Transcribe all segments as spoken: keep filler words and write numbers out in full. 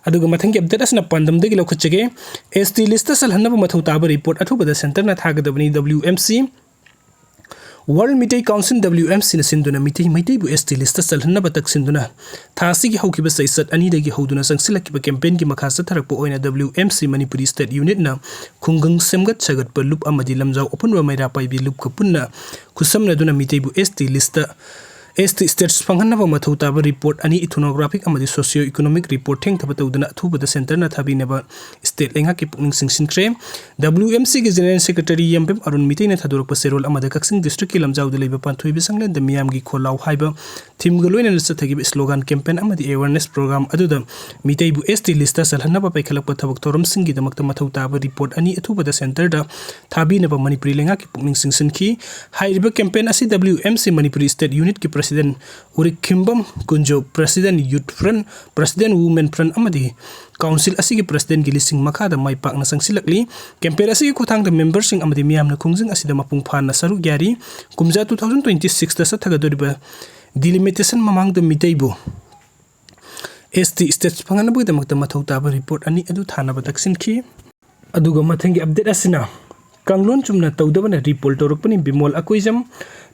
ꯑꯗꯨꯒ ꯃꯊꯪꯒꯤ ꯑꯞꯗꯦꯠ ꯑꯁꯤꯅ ꯄꯥꯟꯗꯝꯗꯒꯤ ꯂꯧꯈꯠꯆꯒꯦ꯫ ꯑꯦꯁ ꯇꯤ ꯂꯤꯁꯇ ꯆꯜꯍꯟꯅꯕ ꯃꯊꯧ ꯇꯥꯕ ꯔꯤꯄꯣꯔꯠ ꯑꯊꯨꯕꯗ ꯁꯦꯟꯇꯔꯅ ꯊꯥꯒꯗꯕꯅꯤ꯫ W M C, world Meitei council, W M ꯁꯤꯅ ꯁꯤꯟꯗꯨꯅ ꯃꯤꯇꯩ, ꯃꯩꯇꯩꯕꯨ ꯑꯦꯁ ꯇꯤ ꯂꯤꯁꯇ ꯆꯜꯍꯟꯅꯕ ꯇꯛꯁꯤꯟꯗꯨꯅ ꯊꯥ ꯑꯁꯤꯒꯤ ꯍꯧꯈꯤꯕ ꯆꯩꯆꯠ ꯑꯅꯤꯗꯒꯤ ꯍꯧꯗꯨꯅ ꯆꯪꯁꯤꯜꯂꯛꯈꯤꯕ ꯀꯦꯝꯄꯦꯟꯒꯤ ꯃꯈꯥ ꯆꯠꯊꯔꯛꯄ ꯑꯣꯏꯅ ꯗꯕ꯭ꯂꯤꯌꯨ ꯑꯦꯝ ꯁꯤ ꯃꯅꯤꯄꯨꯔꯤ ꯁ꯭ꯇꯦꯠ ꯌꯨꯅꯤꯠꯅ ꯈꯨꯡꯒꯪ ꯁꯦꯝꯒꯠ ꯁꯥꯒꯠꯄ ꯂꯨꯞ ꯑꯃꯗꯤ ꯂꯝꯖꯥꯎ ꯑꯄꯨꯟꯕ ꯃꯩꯔꯥ ꯄꯥꯏꯕꯤ ꯂꯨꯞꯀ ꯄꯨꯟꯅ ꯈꯨꯠꯁꯝꯅꯗꯨꯅ ꯃꯤꯇꯩꯕꯨ ꯑꯦꯁ ꯇꯤ ꯂꯤꯁꯇ, ꯑꯦꯁ ꯇꯤ ꯁ꯭ꯇꯦꯇꯁ ꯐꯪꯍꯟꯅꯕ ꯃꯊꯧ ꯇꯥꯕ ꯔꯤꯄꯣꯔꯠ ꯑꯅꯤ, ꯏꯊꯣꯅꯣꯒ꯭ꯔꯥꯐꯤꯛ ꯑꯃꯗꯤ ꯁꯣꯁꯤꯌꯣ ꯏꯀꯣꯅꯣꯃꯤꯛ ꯔꯤꯄꯣꯔꯠ ꯊꯦꯡꯊꯕ ꯇꯧꯗꯅ ꯑꯊꯨꯕꯗ ꯁꯦꯟꯇꯔꯅ ꯊꯥꯕꯤꯅꯕ ꯁ꯭ꯇꯦꯠ ꯂꯩꯉꯥꯛꯀꯤ ꯄꯨꯛꯅꯤꯡ ꯆꯤꯡꯁꯤꯟꯈ꯭ꯔꯦ꯫ ꯗꯕ꯭ꯂꯤꯌꯨ ꯑꯦꯝ ꯁꯤꯒꯤ ꯖꯦꯅꯦꯔꯦꯜ ꯁꯦꯀ꯭ꯔꯦꯇꯔꯤ ꯌꯥꯝꯕꯦꯝ ꯑꯔꯨꯟ ꯃꯤꯇꯩꯅ ꯊꯥꯗꯣꯔꯛꯄ ꯆꯦꯔꯣꯜ ꯑꯃꯗ ꯀꯛꯆꯤꯡ ꯗꯤꯁꯇ꯭ꯔꯤꯛꯀꯤ ꯂꯝꯖꯥꯎꯗ ꯂꯩꯕ ꯄꯥꯟꯊꯣꯏꯕꯤ ꯁꯪꯂꯦꯟꯗ ꯃꯤꯌꯥꯝꯒꯤ ꯈꯣꯜꯂꯥꯎ ꯍꯥꯏꯕ ꯊꯤꯝꯒ ꯂꯣꯏꯅꯅ ꯆꯠꯊꯈꯤꯕ ꯁ꯭ꯂꯣꯒꯥꯟ ꯀꯦꯝꯄꯦꯟ ꯑꯃꯗꯤ ꯑꯦꯋꯦꯔꯅꯦꯁ ꯄ꯭ꯔꯣꯒ꯭ꯔꯥꯝ ꯑꯗꯨꯗ ꯃꯤꯇꯩꯕꯨ ꯑꯦꯁ ꯇꯤ ꯂꯤꯁꯇ ꯆꯜꯍꯟꯅꯕ ꯄꯥꯏꯈꯠꯂꯛꯄ ꯊꯕꯛ ꯊꯧꯔꯝꯁꯤꯡꯒꯤꯗꯃꯛꯇ ꯃꯊꯧ ꯇꯥꯕ ꯔꯤꯄꯣꯔꯠ ꯑꯅꯤ ꯑꯊꯨꯕꯗ ꯁꯦꯟꯇꯔꯗ ꯊꯥꯕꯤꯅꯕ ꯃꯅꯤꯄꯨꯔꯤ ꯂꯩꯉꯥꯛꯀꯤ ꯄꯨꯛꯅꯤꯡ ꯆꯤꯡꯁꯤꯟꯈꯤ꯫ ꯍꯥꯏꯔꯤꯕ ꯀꯦꯝꯄꯦꯟ ꯑꯁꯤ W M C Manipuri state ꯌꯨꯅꯤꯠꯀꯤ ꯄ꯭ꯔꯁꯤꯗꯦꯟ ꯎꯔꯤꯛꯈꯤꯝꯕꯝ ꯀꯨꯟꯖꯣ, president youth front, president women front ꯑꯃꯗꯤ ꯀꯥꯎꯟꯁꯤꯜ ꯑꯁꯤꯒꯤ ꯄ꯭ꯔꯁꯤꯗꯦꯟꯒꯤ ꯂꯤꯁꯤꯡ ꯃꯈꯥꯗ ꯃꯥꯏ ꯄꯥꯛꯅ ꯆꯪꯁꯤꯜꯂꯛꯂꯤ꯫ ꯀꯦꯝꯄꯦꯟ ꯑꯁꯤꯒꯤ ꯈꯨꯠꯊꯥꯡꯗ ꯃꯦꯝꯕꯔꯁꯤꯡ ꯑꯃꯗꯤ ꯃꯤꯌꯥꯝꯅ ꯈꯣꯡꯖꯪ ꯑꯁꯤꯗ ꯃꯄꯨꯡ ꯐꯥꯅ ꯁꯔꯨꯛ ꯌꯥꯔꯤ꯫ ꯀꯨꯝꯖꯥ ꯇꯨ ꯊꯥꯎꯖꯟ ꯇ꯭ꯋꯦꯟꯇꯤ ꯁꯤꯛꯁꯇ ꯆꯠꯊꯒꯗꯧꯔꯤꯕ ꯗꯤꯂꯤꯃꯤꯇꯦꯁꯟ ꯃꯃꯥꯡꯗ ꯃꯤꯇꯩꯕꯨ ꯑꯦꯁ ꯇꯤ ꯁ꯭ꯇꯦꯇꯁ ꯐꯪꯍꯟꯅꯕꯒꯤꯗꯃꯛꯇ ꯃꯊꯧ ꯇꯥꯕ ꯔꯤꯄꯣꯔꯠ ꯑꯅꯤ ꯑꯗꯨ ꯊꯥꯅꯕ ꯇꯛꯁꯤꯟꯈꯤ꯫ ꯑꯗꯨꯒ ꯃꯊꯪꯒꯤ ꯑꯞꯗꯦꯠ ꯑꯁꯤꯅ ꯀꯥꯡꯂꯣꯟ ꯆꯨꯝꯅ ꯇꯧꯗꯕꯅ ꯔꯤꯄꯣꯜ ꯇꯧꯔꯛꯄꯅꯤ꯫ ꯕꯤꯃꯣꯜ ꯑꯀꯣꯏꯖꯝ,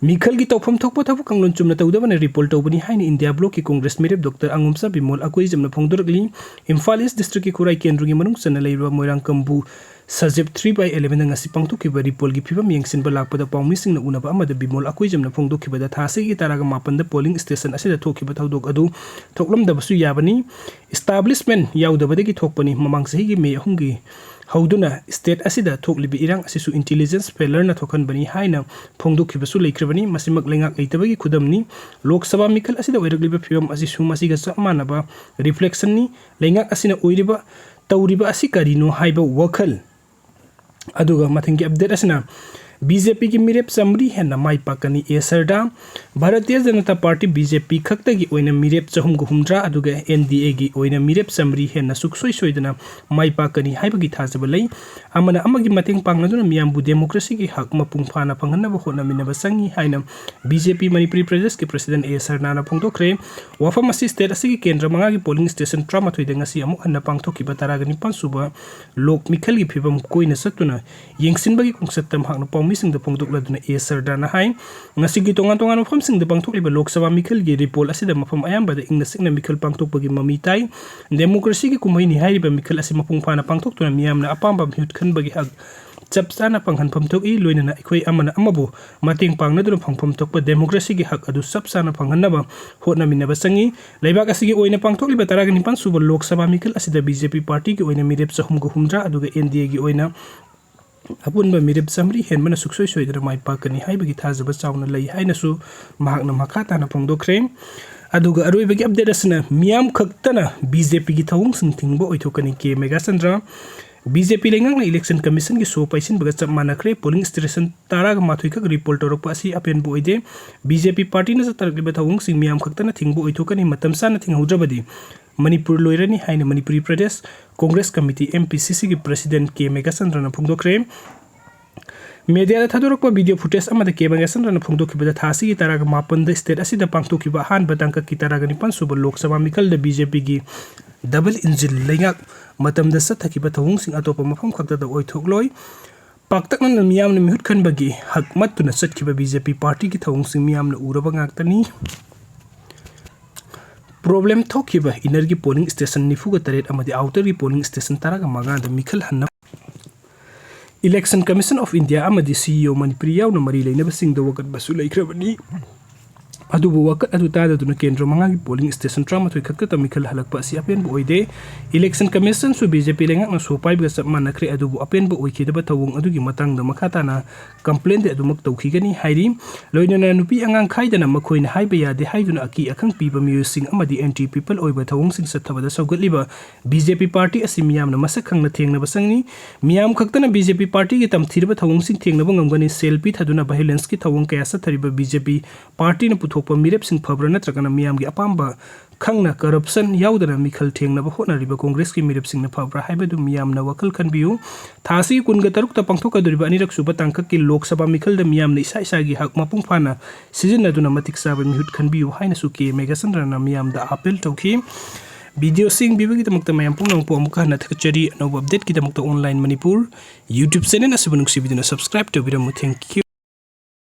ꯃꯤꯈꯜꯒꯤ ꯇꯧꯐꯝ ꯊꯣꯛꯄ ꯊꯕꯛ ꯀꯥꯡꯂꯣꯟ ꯆꯨꯝꯅ ꯇꯧꯗꯕꯅ ꯔꯤꯄꯣꯜ ꯇꯧꯕꯅꯤ ꯍꯥꯏꯅ ꯏꯟꯗꯤꯌꯥ ꯕ꯭ꯂꯣꯛꯀꯤ ꯀꯣꯡꯒ꯭ꯔꯦꯁ ꯃꯤꯔꯦꯞ ꯗꯣꯛꯇꯔ ꯑꯉꯣꯝꯆꯥ ꯕꯤꯃꯣꯜ ꯑꯀꯣꯏꯖꯝꯅ ꯐꯣꯡꯗꯣꯔꯛꯂꯤ꯫ ꯏꯝꯐꯥꯜ ꯏꯁ ꯗꯤꯁꯇ꯭ꯔꯤꯛꯀꯤ ꯈꯨꯔꯥꯏ ꯀꯦꯟꯗ꯭ꯔꯒꯤ ꯃꯅꯨꯡ ꯆꯟꯅ ꯂꯩꯔꯤꯕ ꯃꯣꯏꯔꯥꯡꯀꯝꯕꯨ ꯁꯖꯤꯞ ꯊ꯭ꯔꯤ ꯕꯥꯏ ꯏꯂꯦꯚꯦꯟꯗ ꯉꯁꯤ ꯄꯥꯡꯊꯣꯛꯈꯤꯕ ꯔꯤꯄꯣꯜꯒꯤ ꯐꯤꯕꯝ ꯌꯦꯡꯁꯤꯟꯕ ꯂꯥꯛꯄꯗ ꯄꯥꯎꯃꯤꯁꯤꯡꯅ ꯎꯅꯕ ꯑꯃꯗ ꯕꯤꯃꯣꯜ ꯑꯀꯣꯏꯖꯝꯅ ꯐꯣꯡꯗꯣꯛꯈꯤꯕꯗ ꯊꯥ ꯑꯁꯤꯒꯤ ꯇꯔꯥꯒ ꯃꯥꯄꯟꯗ ꯄꯣꯂꯤꯡ ꯁ꯭ꯇꯦꯁꯟ ꯑꯁꯤꯗ ꯊꯣꯛꯈꯤꯕ ꯊꯧꯗꯣꯛ ꯑꯗꯨ ꯊꯣꯛꯂꯝꯗꯕꯁꯨ ꯌꯥꯕꯅꯤ꯫ ꯏꯁꯇꯥꯕ꯭ꯂꯤꯁꯃꯦꯟ ꯌꯥꯎꯗꯕꯗꯒꯤ ꯊꯣꯛꯄꯅꯤ꯫ ꯃꯃꯥꯡ ꯆꯍꯤꯒꯤ ꯃꯦ ꯑꯍꯨꯝꯒꯤ ꯍꯧꯗꯨꯅ ꯁ꯭ꯇꯦꯠ ꯑꯁꯤꯗ ꯊꯣꯛꯂꯤꯕ ꯏꯔꯥꯡ ꯑꯁꯤꯁꯨ ꯏꯟꯇꯤꯂꯤꯖꯦꯟꯁ ꯐꯦꯂꯔꯅ ꯊꯣꯛꯍꯟꯕꯅꯤ ꯍꯥꯏꯅ ꯐꯣꯡꯗꯣꯛꯈꯤꯕꯁꯨ ꯂꯩꯈ꯭ꯔꯕꯅꯤ꯫ ꯃꯁꯤꯃꯛ ꯂꯩꯉꯥꯛ ꯂꯩꯇꯕꯒꯤ ꯈꯨꯗꯝꯅꯤ꯫ ꯂꯣꯛ ꯁꯚꯥ ꯃꯤꯈꯜ ꯑꯁꯤꯗ ꯑꯣꯏꯔꯛꯂꯤꯕ ꯐꯤꯕꯝ ꯑꯁꯤꯁꯨ ꯃꯁꯤꯒ ꯆꯞ ꯃꯥꯟꯅꯕ ꯔꯤꯐ꯭ꯂꯦꯛꯁꯟꯅꯤ꯫ ꯂꯩꯉꯥꯛ ꯑꯁꯤꯅ ꯑꯣꯏꯔꯤꯕ, ꯇꯧꯔꯤꯕ ꯑꯁꯤ ꯀꯔꯤꯅꯣ ꯍꯥꯏꯕ ꯋꯥꯈꯜ꯫ ꯑꯗꯨꯒ ꯃꯊꯪꯒꯤ ꯑꯞꯗꯦꯠ ꯑꯁꯤꯅ ꯕꯤ ꯖꯦ ꯄꯤꯒꯤ ꯃꯤꯔꯦꯞ ꯆꯥꯃꯔꯤ ꯍꯦꯟꯅ ꯃꯥꯏ ꯄꯥꯛꯀꯅꯤ꯫ ꯑꯦ ꯁꯔꯗꯥ, Bharatiya Janata party, B J ꯄꯤ, ꯈꯛꯇꯒꯤ ꯑꯣꯏꯅ ꯃꯤꯔꯦꯞ ꯆꯍꯨꯝꯒ ꯍꯨꯝꯗ꯭ꯔꯥ, ꯑꯗꯨꯒ ꯑꯦꯟ ꯗꯤ ꯑꯦꯒꯤ ꯑꯣꯏꯅ ꯃꯤꯔꯦꯞ ꯆꯥꯃꯔꯤ ꯍꯦꯟꯅ ꯁꯨꯡꯁꯣꯏ ꯁꯣꯏꯗꯅ ꯃꯥꯏ ꯄꯥꯛꯀꯅꯤ ꯍꯥꯏꯕꯒꯤ ꯊꯥꯖꯕ ꯂꯩ꯫ ꯑꯃꯅ ꯑꯃꯒꯤ ꯃꯇꯦꯡ ꯄꯥꯡꯅꯗꯨꯅ ꯃꯤꯌꯥꯝꯕꯨ ꯗꯦꯃꯣꯀ꯭ꯔꯦꯁꯤꯒꯤ ꯍꯛ ꯃꯄꯨꯡ ꯐꯥꯅ ꯐꯪꯍꯟꯅꯕ ꯍꯣꯠꯅꯃꯤꯟꯅꯕ ꯆꯪꯏ ꯍꯥꯏꯅ ꯕꯤ ꯖꯦ ꯄꯤ ꯃꯅꯤꯄꯨꯔꯤ ꯄ꯭ꯔꯗꯦꯁꯀꯤ ꯄ꯭ꯔꯁꯤꯗꯦꯟ ꯑꯦ ꯁꯔꯅꯥꯅ ꯐꯣꯡꯗꯣꯛꯈ꯭ꯔꯦ꯫ ꯋꯥꯐꯝ ꯑꯁꯤ ꯁ꯭ꯇꯦꯠ ꯑꯁꯤꯒꯤ ꯀꯦꯟꯗ꯭ꯔ ꯃꯉꯥꯒꯤ ꯄꯣꯂꯤꯡ ꯁ꯭ꯇꯦꯁꯟ ꯇꯔꯥꯃꯥꯊꯣꯏꯗ ꯉꯁꯤ ꯑꯃꯨꯛ ꯍꯟꯅ ꯄꯥꯡꯊꯣꯛꯈꯤꯕ ꯇꯔꯥꯒ ꯅꯤꯄꯥꯟ ꯁꯨꯕ ꯂꯣꯛ ꯃꯤꯈꯜꯒꯤ ꯐꯤꯕꯝ ꯀꯣꯏꯅ ꯆꯠꯇꯨꯅ ꯌꯦꯡꯁꯤꯟꯕꯒꯤ ꯈꯣꯡꯆꯠꯇ ꯃꯍꯥꯛꯅ ꯄꯥꯎꯃꯤꯁꯤꯡꯗ ꯐꯣꯡꯗꯣꯛꯂꯗꯨꯅ ꯑꯦ ꯁꯔꯗꯥꯅ ꯍꯥꯏ, ꯉꯁꯤꯒꯤ ꯇꯣꯉꯥꯟ ꯇꯣꯉꯥꯟꯕ ꯃꯐꯝꯁꯤꯡꯗ ꯄꯥꯡꯊꯣꯛꯂꯤꯕ ꯂꯣꯛ ꯁꯚꯥ ꯃꯤꯈꯜꯒꯤ ꯔꯤꯄꯣꯜ ꯑꯁꯤꯗ ꯃꯐꯝ ꯑꯌꯥꯝꯕꯗ ꯏꯪꯅ ꯆꯤꯛꯅ ꯃꯤꯈꯜ ꯄꯥꯡꯊꯣꯛꯄꯒꯤ ꯃꯃꯤ ꯇꯥꯏ꯫ ꯗꯦꯃꯣꯀ꯭ꯔꯦꯁꯤꯒꯤ ꯀꯨꯝꯍꯩꯅꯤ ꯍꯥꯏꯔꯤꯕ ꯃꯤꯈꯜ ꯑꯁꯤ ꯃꯄꯨꯡ ꯐꯥꯅ ꯄꯥꯡꯊꯣꯛꯇꯨꯅ ꯃꯤꯌꯥꯝꯅ ꯑꯄꯥꯝꯕ ꯃꯤꯍꯨꯠ ꯈꯟꯕꯒꯤ ꯍꯛ ꯆꯞ ꯆꯥꯅ ꯐꯪꯍꯟꯐꯝ ꯊꯣꯛꯏ꯫ ꯂꯣꯏꯅꯅ ꯑꯩꯈꯣꯏ ꯑꯃꯅ ꯑꯃꯕꯨ ꯃꯇꯦꯡ ꯄꯥꯡꯅꯗꯨꯅ ꯐꯪꯐꯝ ꯊꯣꯛꯄ ꯗꯦꯃꯣꯀ꯭ꯔꯦꯁꯤꯒꯤ ꯍꯛ ꯑꯗꯨ ꯆꯞ ꯆꯥꯅ ꯐꯪꯍꯟꯅꯕ ꯍꯣꯠꯅꯃꯤꯟꯅꯕ ꯆꯪꯏ꯫ ꯂꯩꯕꯥꯛ ꯑꯁꯤꯒꯤ ꯑꯣꯏꯅ ꯄꯥꯡꯊꯣꯛꯂꯤꯕ ꯇꯔꯥꯒ ꯅꯤꯄꯥꯟ ꯁꯨꯕ ꯂꯣꯛ ꯁꯚꯥ ꯃꯤꯈꯜ ꯑꯁꯤꯗ ꯕꯤ ꯖꯦ ꯄꯤ ꯄꯥꯔꯇꯤꯒꯤ ꯑꯣꯏꯅ ꯃꯤꯔꯦꯞ ꯆꯍꯨꯝꯒ ꯍꯨꯝꯗ꯭ꯔꯥ, ꯑꯗꯨꯒ ꯑꯦꯟ ꯗꯤ ꯑꯦꯒꯤ ꯑꯣꯏꯅ ꯑꯄꯨꯟꯕ ꯃꯤꯔꯦꯞ ꯆꯥꯃꯔꯤ ꯍꯦꯟꯕꯅ ꯁꯨꯡꯁꯣꯏ ꯁꯣꯏꯗꯅ ꯃꯥꯏ ꯄꯥꯛꯀꯅꯤ ꯍꯥꯏꯕꯒꯤ ꯊꯥꯖꯕ ꯆꯥꯎꯅ ꯂꯩ ꯍꯥꯏꯅꯁꯨ ꯃꯍꯥꯛꯅ ꯃꯈꯥ ꯇꯥꯅ ꯐꯣꯡꯗꯣꯛꯈ꯭ꯔꯦ꯫ ꯑꯗꯨꯒ ꯑꯔꯣꯏꯕꯒꯤ ꯑꯞꯗꯦꯠ ꯑꯁꯤꯅ ꯃꯤꯌꯥꯝ ꯈꯛꯇꯅ ꯕꯤ ꯖꯦ ꯄꯤꯒꯤ ꯊꯧꯑꯣꯡꯁꯤꯡ ꯊꯤꯡꯕ ꯑꯣꯏꯊꯣꯛꯀꯅꯤ꯫ ꯀꯦ ꯃꯦꯘꯥꯆꯟꯗ꯭ꯔ, ꯕꯤ ꯖꯦ ꯄꯤ ꯂꯩꯉꯥꯛꯅ ꯏꯂꯦꯛꯁꯟ ꯀꯃꯤꯁꯟꯒꯤ ꯁꯣ ꯄꯩꯁꯤꯟꯕꯒ ꯆꯞ ꯃꯥꯟꯅꯈ꯭ꯔꯦ꯫ ꯄꯣꯂꯤꯡ ꯁ꯭ꯇꯦꯁꯟ ꯇꯔꯥꯒ ꯃꯥꯊꯣꯏ ꯈꯛ ꯔꯤꯄꯣꯜ ꯇꯧꯔꯛꯄ ꯑꯁꯤ ꯑꯄꯦꯟꯕ ꯑꯣꯏꯗꯦ꯫ ꯕꯤ ꯖꯦ ꯄꯤ ꯄꯥꯔꯇꯤꯅ ꯆꯠꯊꯔꯛꯂꯤꯕ ꯊꯧꯑꯣꯡꯁꯤꯡ ꯃꯤꯌꯥꯝ ꯈꯛꯇꯅ ꯊꯤꯡꯕ ꯑꯣꯏꯊꯣꯛꯀꯅꯤ꯫ ꯃꯇꯝ ꯆꯥꯅ ꯊꯤꯡꯍꯧꯗ꯭ꯔꯕꯗꯤ ꯃꯅꯤꯄꯨꯔ ꯂꯣꯏꯔꯅꯤ ꯍꯥꯏꯅ Manipuri Pradesh Congress committee, M P ꯁꯤ ꯁꯤꯒꯤ ꯄ꯭ꯔꯁꯤꯗꯦꯟ ꯀꯦ ꯃꯦꯘꯥꯆꯟꯗ꯭ꯔꯅ ꯐꯣꯡꯗꯣꯛꯈ꯭ꯔꯦ꯫ ꯃꯦꯗꯤꯌꯥꯗ ꯊꯥꯗꯣꯔꯛꯄ ꯚꯤꯗꯤꯑꯣ ꯐꯨꯇꯦꯖ ꯑꯃꯗ ꯀꯦ ꯃꯦꯘꯥꯆꯟꯗ꯭ꯔꯅ ꯐꯣꯡꯗꯣꯛꯈꯤꯕꯗ ꯊꯥ ꯑꯁꯤꯒꯤ ꯇꯔꯥꯒ ꯃꯥꯄꯟꯗ ꯁ꯭ꯇꯦꯠ ꯑꯁꯤꯗ ꯄꯥꯡꯊꯣꯛꯈꯤꯕ ꯑꯍꯥꯟꯕ ꯇꯥꯡꯀꯛꯀꯤ ꯇꯔꯥꯒ ꯅꯤꯄꯥꯟ ꯁꯨꯕ ꯂꯣꯛ ꯁꯚꯥ ꯃꯤꯈꯜꯗ ꯕꯤ ꯖꯦ ꯄꯤꯒꯤ ꯗꯕꯜ ꯏꯟꯖꯤꯟ ꯂꯩꯉꯥꯛ ꯃꯇꯝꯗ ꯆꯠꯊꯈꯤꯕ ꯊꯧꯑꯣꯡꯁꯤꯡ ꯑꯇꯣꯞꯄ ꯃꯐꯝ ꯈꯛꯇꯗ ꯑꯣꯏꯊꯣꯛꯂꯣꯏ꯫ ꯄꯥꯛꯇꯛꯅꯅ ꯃꯤꯌꯥꯝꯅ ꯃꯤꯍꯨꯠ ꯈꯟꯕꯒꯤ ꯍꯛ ꯃꯠꯇꯨꯅ ꯆꯠꯈꯤꯕ ꯕꯤ ꯖꯦ ꯄꯤ ꯄꯥꯔꯇꯤꯒꯤ ꯊꯧꯑꯣꯡꯁꯤꯡ ꯃꯤꯌꯥꯝꯅ ꯎꯔꯕ ꯉꯥꯛꯇꯅꯤ꯫ ꯄ꯭ꯔꯣꯕ꯭ꯂꯦꯝ ꯊꯣꯛꯈꯤꯕ ꯏꯟꯅꯔꯒꯤ ꯄꯣꯂꯤꯡ ꯁ꯭ꯇꯦꯁꯟ ꯅꯤꯐꯨꯒ ꯇꯔꯦꯠ ꯑꯃꯗꯤ ꯑꯥꯎꯇꯔꯒꯤ ꯄꯣꯂꯤꯡ ꯁ꯭ꯇꯦꯁꯟ ꯇꯔꯥꯒ ꯃꯉꯥꯗ ꯃꯤꯈꯜ ꯍꯟꯅ Election Commission of India ꯑꯃꯗꯤ ꯁꯤ ꯏ ꯑꯣ ꯃꯅꯤꯄꯨꯔꯤ ꯌꯥꯎꯅ ꯃꯔꯤ ꯂꯩꯅꯕꯁꯤꯡꯗ ꯋꯥꯀꯠꯄꯁꯨ ꯂꯩꯈ꯭ꯔꯕꯅꯤ꯫ ꯑꯗꯨꯕꯨ ꯋꯥꯀꯠ ꯑꯗꯨ ꯇꯥꯗꯗꯨꯅ ꯀꯦꯟꯗ꯭ꯔ ꯃꯉꯥꯒꯤ polling station ꯇꯔꯥꯃꯥꯊꯣꯏ ꯈꯛꯇꯗ ꯃꯤꯈꯜ ꯍꯜꯂꯛꯄ ꯑꯁꯤ ꯑꯄꯦꯟꯕ ꯑꯣꯏꯗꯦ꯫ Election Commission ꯁꯨ BJP ꯂꯩꯉꯥꯛꯅ ꯁꯣ ꯄꯥꯏꯕꯒ ꯆꯞ ꯃꯥꯟꯅꯈ꯭ꯔꯦ꯫ ꯑꯗꯨꯕꯨ ꯑꯄꯦꯟꯕ ꯑꯣꯏꯈꯤꯗꯕ ꯊꯧꯑꯣꯡ ꯑꯗꯨꯒꯤ ꯃꯇꯥꯡꯗ ꯃꯈꯥ ꯇꯥꯅ complaint ꯗꯤ ꯑꯗꯨꯃꯛ ꯇꯧꯈꯤꯒꯅꯤ ꯍꯥꯏꯔꯤ꯫ ꯂꯣꯏꯅꯅ ꯅꯨꯄꯤ ꯑꯉꯥꯡ ꯈꯥꯏꯗꯅ ꯃꯈꯣꯏꯅ ꯍꯥꯏꯕ ꯌꯥꯗꯦ ꯍꯥꯏꯗꯨꯅ ꯑꯀꯤ ꯑꯈꯪ ꯄꯤꯕ ꯃꯤꯑꯣꯏꯁꯤꯡ ꯑꯃꯗꯤ anti people ꯑꯣꯏꯕ ꯊꯧꯑꯣꯡꯁꯤꯡ ꯆꯠꯊꯕꯗ ꯁꯧꯒꯠꯂꯤꯕ BJP party ꯑꯁꯤ ꯃꯤꯌꯥꯝꯅ ꯃꯁꯛ ꯈꯪꯅ ꯊꯦꯡꯅꯕ ꯆꯪꯏ꯫ ꯃꯤꯌꯥꯝ ꯈꯛꯇꯅ BJP party ꯒꯤ ꯇꯝꯊꯤꯔꯕ ꯊꯧꯑꯣꯡꯁꯤꯡ ꯊꯦꯡꯅꯕ ꯉꯝꯒꯅꯤ꯫ ꯁꯦꯜ ꯄꯤꯊꯗꯨꯅ violence ꯀꯤ ꯊꯧꯑꯣꯡ ꯀꯌꯥ ꯆꯠꯊꯔꯤꯕ BJP party ꯅ ꯄꯨꯊꯣꯛꯄ ꯃꯤꯔꯦꯞꯁꯤꯡ ꯐꯕ꯭ꯔꯥ ꯅꯠꯇ꯭ꯔꯒꯅ ꯃꯤꯌꯥꯝꯒꯤ ꯑꯄꯥꯝꯕ ꯈꯪꯅ corruption ꯌꯥꯎꯗꯅ ꯃꯤꯈꯜ ꯊꯦꯡꯅꯕ ꯍꯣꯠꯅꯔꯤꯕ Congress ꯀꯤ ꯃꯤꯔꯦꯞꯁꯤꯡꯅ ꯐꯕ꯭ꯔꯥ ꯍꯥꯏꯕꯗꯨ ꯃꯤꯌꯥꯝꯅ ꯋꯥꯈꯜ ꯈꯟꯕꯤꯌꯨ꯫ ꯊꯥ ꯑꯁꯤꯒꯤ ꯀꯨꯟꯒ ꯇꯔꯨꯛꯇ ꯄꯥꯡꯊꯣꯛꯀꯗꯧꯔꯤꯕ ꯑꯅꯤꯔꯛ ꯁꯨꯕ ꯇꯥꯡꯀꯛꯀꯤ ꯂꯣꯛ ꯁꯚꯥ ꯃꯤꯈꯜꯗ ꯃꯤꯌꯥꯝꯅ ꯏꯁꯥ ꯏꯁꯥꯒꯤ ꯍꯛ ꯃꯄꯨꯡ ꯐꯥꯅ ꯁꯤꯖꯤꯟꯅꯗꯨꯅ ꯃꯇꯤꯛ ꯆꯥꯕ ꯃꯤꯍꯨꯠ ꯈꯟꯕꯤꯌꯨ ꯍꯥꯏꯅꯁꯨ ꯀꯦ ꯃꯦꯘꯆꯟꯗ꯭ꯔꯅ ꯃꯤꯌꯥꯝꯗ appeal ꯇꯧꯈꯤ꯫ Video ꯁꯤ ꯌꯦꯡꯕꯤꯕꯒꯤꯗꯃꯛꯇ ꯃꯌꯥꯝ ꯄꯨꯝꯅꯃꯛꯄꯨ ꯑꯃꯨꯛꯀ ꯍꯟꯅ ꯊꯥꯒꯠꯆꯔꯤ꯫ ꯑꯅꯧꯕ update ꯀꯤꯗꯃꯛꯇ Online Manipur YouTube channel ꯑꯁꯤꯕꯨ ꯅꯨꯡꯁꯤꯕꯤꯗꯨꯅ subscribe ꯇꯧꯕꯤꯔꯝꯃꯨ꯫ Thank you꯫